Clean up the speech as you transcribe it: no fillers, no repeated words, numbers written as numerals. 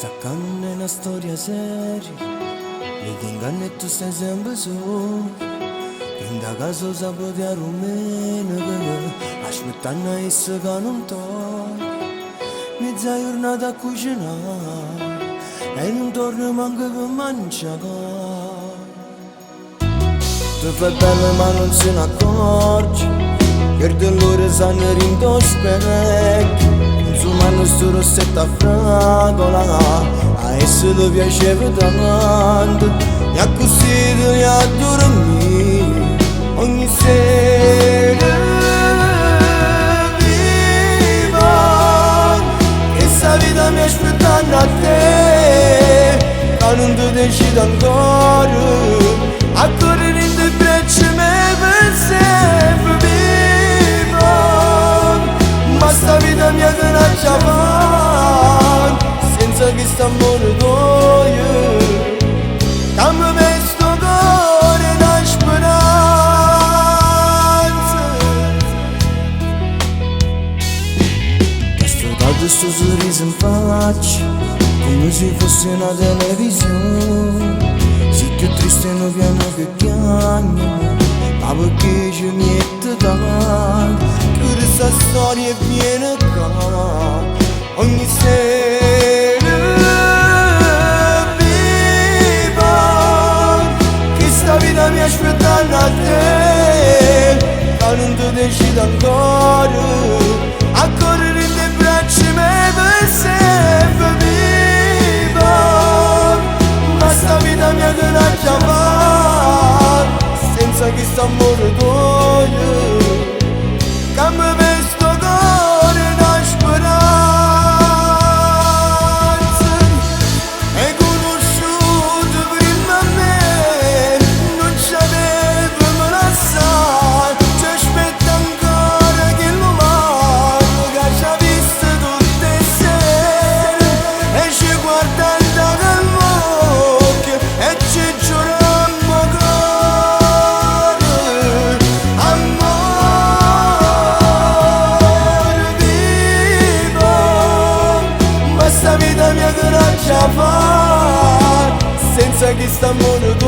Chesta ccà nun è na storia seria, Litiganno e tu stai sempre sola. Dint' 'a casa 'o sabato e 'a dummeneca, aspettanno a essa ca nun torna. Mezza jurnata a cucinà e nun torna manco pe mangià. Te fai bella ma nun se ne accorge, Pierde l'ore sanno dint' 'o specchio, Cunsumanno stu rossetto a fragola, a essa le piaceva tanto, e accussì te ne a dormì ogni sera. Viva, chesta vita mia aspettanno a te, ca nun te decide ancora, a correre dint' 'e braccia me per sempre. Viva, ma sta vita mia che n'aggia fa, senza chist'ammore tuoio, ca me veste 'o core da speranza. T'ha stutato stu sorriso in faccia, come se fosse una televisione. Si cchiù triste 'e nu piano che chiagne, ma perché ci miette tanto? Chiudi sta storia e vieni ccà, ogni sera. Viva, chesta vita mia aspettanno a te, ca nun te decide ancora, a correre dint' 'e braccia me per sempre. Viva, ma sta vita mia che n'aggia fa, senza chist'ammore tuoio, ca me veste 'o core da speranza. E conosciuto prima me, non ci avevamo lasciato, ci aspetta ancora che l'umano che ci ha visto tutte le sere e ci guarda dall'occhio e ci giuriamo ancora amore. Viva, ma sta vita mia che n'aggia fa, senza chist'amore.